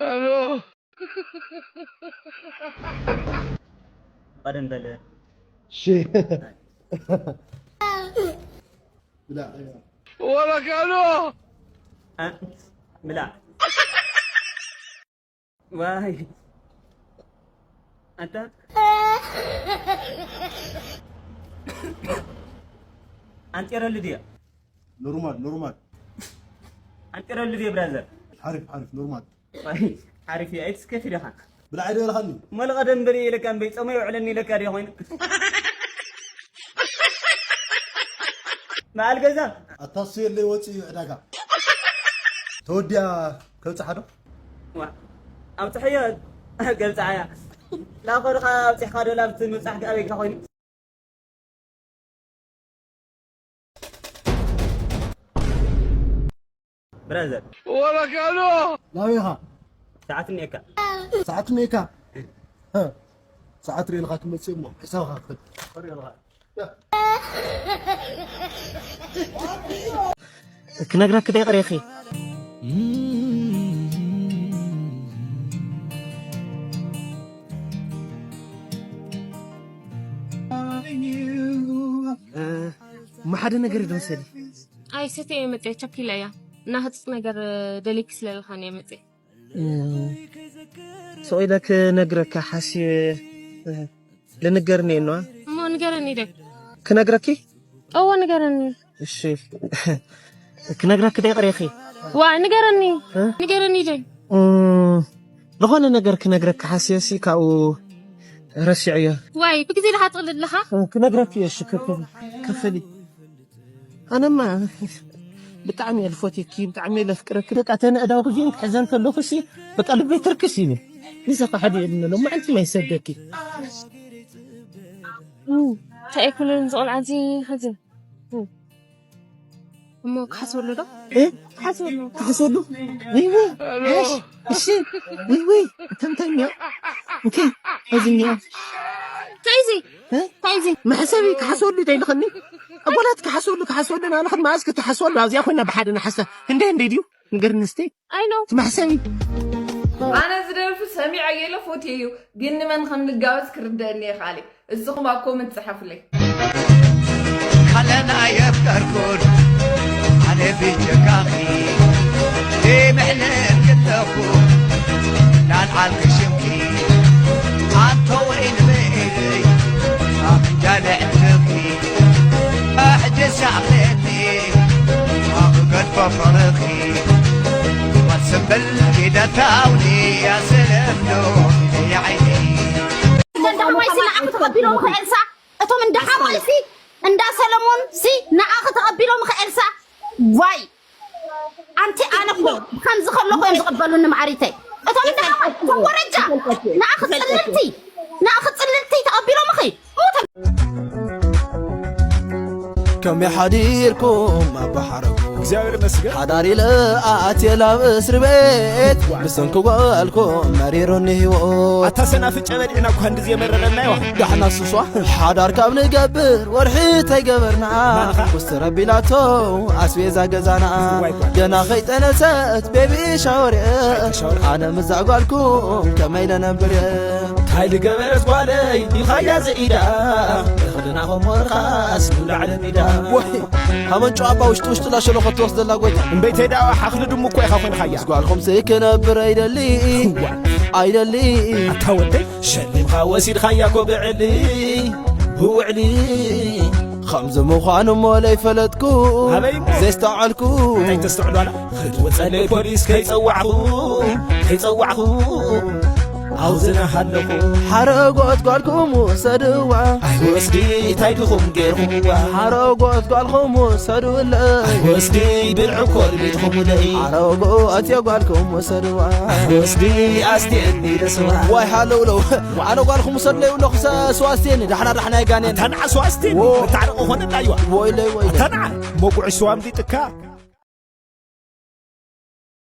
ኣሎ። ቀደም በለ። እሺ። ብላ፣ ወረካኖ። አ፣ ብላ። ዋይ። ኣንተ ኣንጤረሉ ድያ? ኖርማል፣ ኖርማል። ኣንጤረሉ ድየ ብራዘር? ሓሪፍ፣ ሓሪፍ፣ ኖርማል። ሓሪፍ እያ፣ ኣይትስከፍ ኢለኻ። ብላዕ ዶ ኢልኻኒ? መለቐ ደንበሪ ኢለካ እምበይ፣ ጸመይ ውዕለኒ ኢለካ ድየ ኮይኑ? በዓል ገዛ። ኣታ እሱ የለይ ወፂ እዩ ዕዳጋ። ተወዲኣ ከብፅሓ ዶ? ዋ፣ ኣብፅሐዮ ገብፅሓያ። ላኾ ድኻ ኣብፂሕኻ ዶ ላብቲ ምብፃሕ ከ ኣበይካ ኮይኑ? ብራዘር። ወረካኖ! ናበይ ኢኻ? ሰዓት እኒኤካ። ሰዓት እኒኤካ? ሰዓት ርኤልኻ ትመፅእ እሞ፣ ሕሳብኻ ክፈል። ክነግረኪ ዶ ይቕሬኺ? እሞ ሓደ ነገር ዶ መሰሊ? ኣይ፣ ሰተየ እየ መፅየ፣ ቸኪለ እያ። እና ህፁፅ ነገር ደልየኪ ስለለኻኒ እየ መፅየ። እ፣ ስቕ ኢለ ክነግረካ ሓስየ፣ እ፣ ልንገርኒ እየ ነዋ። እሞ ንገረኒ ዶ? ክነግረኪ? እወ፣ ንገረኒ። እሺ። ክነግረኪ ዶ ይቕሬኺ? ዋ፣ ንገረኒ። እ? ንገረኒ ዶ? እ፣ ዝኾነ ነገር ክነግረኪ ሓስየሲ ካብኡ ረሲዐዮ። ዋይ፣ ብግዜ ድኻ ትቕልድ ኣለኻ? እ፣ ክነግረኪ እየ፣ እሺ፣ ክፍሊ፣ ክፍሊ። ኣነማ ብጣዕሚ እየ ልፎትየኪ፣ ብጣዕሚ እየ ለፍቅረኪ። በቃ፣ ተን ኣእዳውኪ እዚአን ክሕዘን ከለኹ ሲ፣ በቃ፣ ልበይ ትርክስ ይብል። ንሰኻ ሓደ የብሎ፣ ሎማዓንቲ ማይ ሰደኪ። እንታይ ኣይኮነን፣ እዚ ቆልዓ እዚ፣ ሕዚ። እሞ ክሓስበሉ ዶ? እ? ክሓስበሉ። ክሓስበሉ? ወይ ወይ። ሓሽ። እሺ። ወይ ወይ። እንታይ እንታይ እኒኦ? ኦኬ። እዚ እኒኦ። እንታይ እዚ? እ? እንታይ እዚ? መሕሰቢ ክሓስበሉ እንታይ ኢልኽኒ? ኣቦላት ክሓስበሉ፣ ክሓስበሉ፣ ንኣና ክንመኣዝ ክትሓስበሉ፣ ኣብዚኣ ኮይና ብሓደ ንሓስብ። እንደ እንደ ድዩ? ንገርኒ እስቲ። ኣይ ኖ። እቲ መሕሰቢ። ኣነ እዚ ደርፊ ሰሚዐዮ ኢለ ፎትየዮ፣ ግን ንመን ከም ንጋበዝ ክርደአኒ ይኽኣል እዩ። እስኹም ኣብ ኮመንት ጽሓፉለይ። ካለና የፍቀርኩን ኣነ ብጀካኺ ይምዕልን ክለኹ ላልዓልኪ ሽምኪ ኣንተ ወይን በይለይ ኣፍንጃ ልዕልኺ ኣሕጀ ሻቕለኒ ኣኽገድፎ ፍቕርኺ ወስምብል ኪደታውኒ ያስለምዶ የዓይኒ እንዳ ሓማይሲ ንዓኺ ተቐቢሎምኺ ኤልሳ፣ እቶም እንዳ ሓማይሲ እንዳ ሰለሞንሲ ንዓኺ ተቐቢሎምኺ ኤልሳ። ዋይ ኣንቲ ኣነ እኮ ከምዚ ከለኹ እዮም ዝቕበሉኒ ማዕሪተይ። እቶም እንዳ ሓማይ እቶም ወረጃ ንዓኺ ጽልልቲ ንዓኺ ጽልልቲ ተቐቢሎምኺ። ሞተ። ከመይ ሓዲርኩም ኣባ ሓረጉ? እግዚኣብሔር ይመስገን። ሓዳር ኢለ ኣትየ ላብ እስሪ ቤት፣ ብሰንኪ ጓልኩም መሪሩኒ ህይወት። ኣታ ሰናፍጨ በሊዕና እኳ እንድዚ የመረረና ይዋ። ዳሕና ስሷ ሓዳር ካብ ንገብር ወርሒ ተይገበርና። ማንኻ? ውስቲ ረቢላቶ ኣስቤዛ ገዛና። ዋይ ጓል። ገና ከይጠነሰት ቤቢ ሻወር እየ። ሻወር። ኣነ ምዛ ጓልኩም ከመይ ለነብር እየ። እንታይ ልገበረት ጓለይ ኢልኻያ ዝኢዳ፣ እኽልና ኸሞርኻስ ንላዕሊ ሚዳ። ወይ፣ ሃመንጮ ኣባ ውሽጢ ውሽጢ ላሸሎ ኸትወስደላ ጎይታ። እምበይተይ ደኣ ሓኽሊ ድሙ እኮ ኢኻ ኮይንኻያ። ምስ ጓልኹምሲ ክነብር ኣይደሊ፣ እዋ። ኣይደሊ። ኣታ ወደይ፣ ሸሊምኻ ወሲድኻያ እኮ ብዕሊ፣ ብውዕሊ። ኸምዚ ምዃኑ እሞ ለይፈለጥኩ፣ ኣበይ እሞ? ዘየስተውዓልኩ። እንታይ ተስተውዕሉ ኣላ? ክትወጸለይ ፖሊስ ከይጸዋዕኹ፣ ከይጸዋዕኹ። ኣብዝና ሃለኹ። ሓረጎት ጓልኩም ውሰድዋ። ኣይወስዲ እንታይ ድኹም ገይርኹምዋ? ሓረጎት ጓልኩም ውሰዱለይ። ኣይወስዲ ብልዑ ኮርቢትኹም ደይ። ሓረጎት የጓልኩም ውሰድዋ። ኣይወስዲ ኣስትየኒ ደስዋ። ዋይ ሃለውለው። ኣነ ጓልኩም ውሰዱለይ ይብለኹ ሰ-፣ ስዋ ኣስትየኒ ዳሕና ዳሕና የጋንየኒ። ኣታ ንዓ ስዋ ኣስትየኒ። ዎ። መታዕረቂ ኾነና እዩዋ። ወይለይ ወይለይ። ኣታ ንዓ መጉዒ ስዋ ኣምሊጥካ።